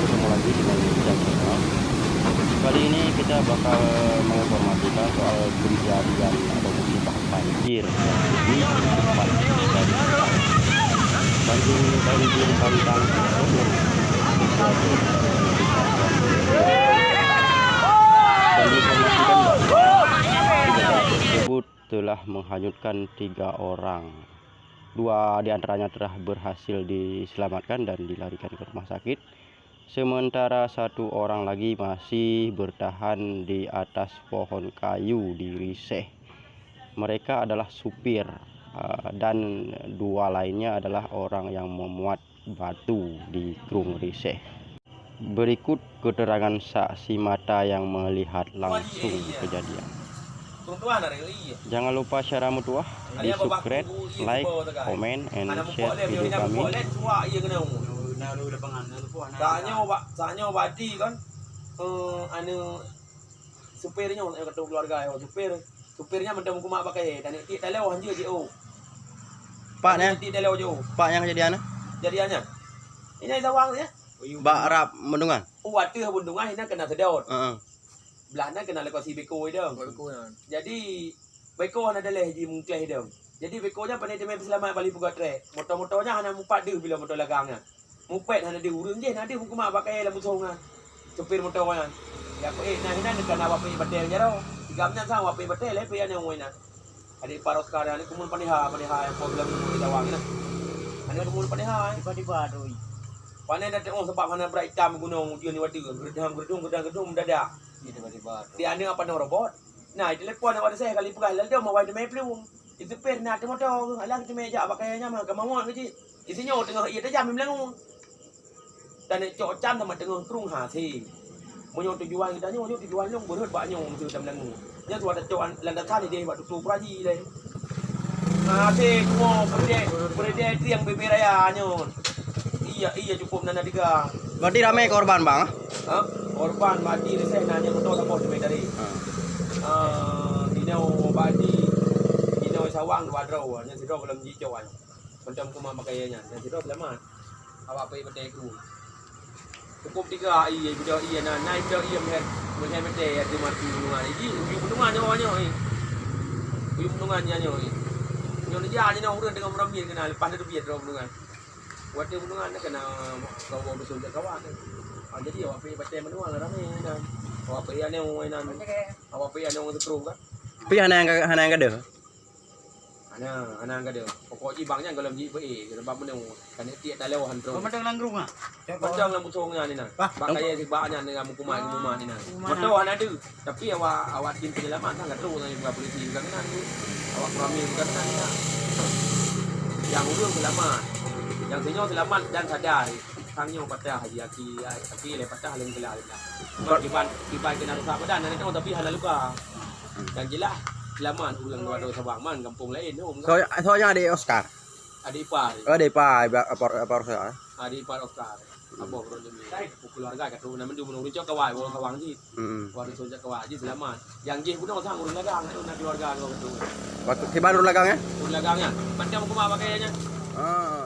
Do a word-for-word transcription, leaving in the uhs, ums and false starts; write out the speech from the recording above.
Ketemu lagi dengan Ujang Channel. Kali ini kita bakal menginformasikan soal kejadian atau musibah banjir yang di tempat dari banjir, banjir bandang dan diinformasikan bahwa gempa tersebut telah menghanyutkan tiga orang. Dua di antaranya telah berhasil diselamatkan dan dilarikan ke rumah sakit, sementara satu orang lagi masih bertahan di atas pohon kayu di Riseh. Mereka adalah supir, eh, dan dua lainnya adalah orang yang memuat batu di Krueng Riseh. Berikut keterangan saksi mata yang melihat langsung kejadian. Jangan lupa syedara meutuah, di subscribe, like, comment, and share video kami. Tanyoe bak, tanyoe bak di kan, eh, anu, supir nyoe, eh, kata keluarga, eh, supir, supir nyan mantong meukumat bak kayèe, dan tiek taloe hanjeuet jiôh. Pak nyan? Tiek taloe jiôh. Pak nyang kejadian? Kejadian nyan. Ini sawang ya. Bak rab bendungan? Oh, ateueh bendungan, ini kena sedot. Heeh. Belah na kena lokasi beko idong. Beko nyan. Jadi, beko hana daleh ji mungkleh idong. Jadi, beko nyan pandai teumé peuseulamat bali peugah trek. Moto-moto nyan hana mupat deuh bila moto lagang nyan. Mupet hana deuh ureueng jih, na deuh meukumat bak kayèe lam busong nyan. Supir moto nyan. Ya, peuék na hinan ka na wapék batèe jaroe. Sigam nyan sang wapék batèe lé pih aneuëk wai na. Adik ipar Oscar nyan, aneuk keumuen paneha, paneha nyang po bilang keumuen di Tawang nyan. Aneuk keumuen paneha, eh. Tiba-tiba tu. Paneha dak teuôh sabab hana brat itam gunong ujeuen di watèe. Geurdam, geurdum, geurdam, geurdum mendadak. Ya, tiba-tiba tu. Di aneuk apa nong robot? Nah, telepon awak deseh kali peugah lam dom awai teumé plueng. Di supir na teumoto, alah teumé jak bak kayèe nyan mah, ka mawöt keuh cit. Di sinyoe teungoh ié tajam meulangö. Taneuk cok cam sama teungoh krueng hase. Meunyoe tujuan geutanyoe, nyoe tujuan lôn beureuet bak nyoe meuseue tam langue. Nyan suat tacok an-, landasan idéh bak tutoe peuraji lé. Hase tuwoe peureude, peureude trieng bebe raya nyoe. Iya, iya cukup nan tiga. Berarti ramé korban, Bang? Ha? Korban mati deseh na nyoe moto saboh teumé tadi. Ha. Ah, inoe badi, inoe sawang dua droe, nyan sidroe gohlom jicok an. Mantong kuma bak kayèe nyan, nyan sidroe seulamat. Awak pai batèe kru. Cukup tiga ai, ai budak ié na, na budak ié meuhèt, meuhèt batèe ya di mati bendungan. Jadi, uju bendungan nyoe nyoe. Uju bendungan nyan nyoe. Nyoe dia nyoe ureueng teungoh meuramil keunan, leupah na teubiet droe bendungan. Watèe bendungan na keunan kawöm dusun jak kawan. Ah, jadi awak pai batèe manual ramé na. Awak pai aneuk ngon inan. Awak pai aneuk ngon seukru kan. Pi hana nyang ka, hana nyang ka deuh? Hana, hana nyang ka deuh. Pokok jih bang nyan gohlom jih peuék, sabab meunyoe kan tiek taloe han trok. Pemadang Langgrung ah? Pemadang lam busong nyan inan. Bak kayèe sibak nyan dengan meukumat, meukumat inan. Moto hana deuh, tapi awak, awak tim penyelamat kan ka trok nyan, bukan polisi bukan keunan. Awak peramil bukan keunan inan. Nyang ureueng seulamat. Nyang sinyoe seulamat dan sadar. Sang nyoe patah ji aki, aki lé patah lé meugeula lé. Kiban, kiban keunan rusak badan, tapi hana luka. Dan jeulaih seulamat ureueng dua droe saban man gampông laén nyoe. Soe, soe nyan adék Oscar? Adék ipar. Oh, adék ipar, ipar, ipar, ipar Oscar, eh? Adék ipar Oscar. Aboh ureueng demi. Keuluwarga ka trok na mandum ureueng cok kawai, ureueng kawang jih. Hmm. Ureueng cok kawai jih seulamat. Nyang jih bunoe sang ureueng lagang, na keuluwarga ngon beutôi. Waktu kiban ureueng lagang, eh? Ureueng lagang nyan. Macam kuma pakaiannya. Ah.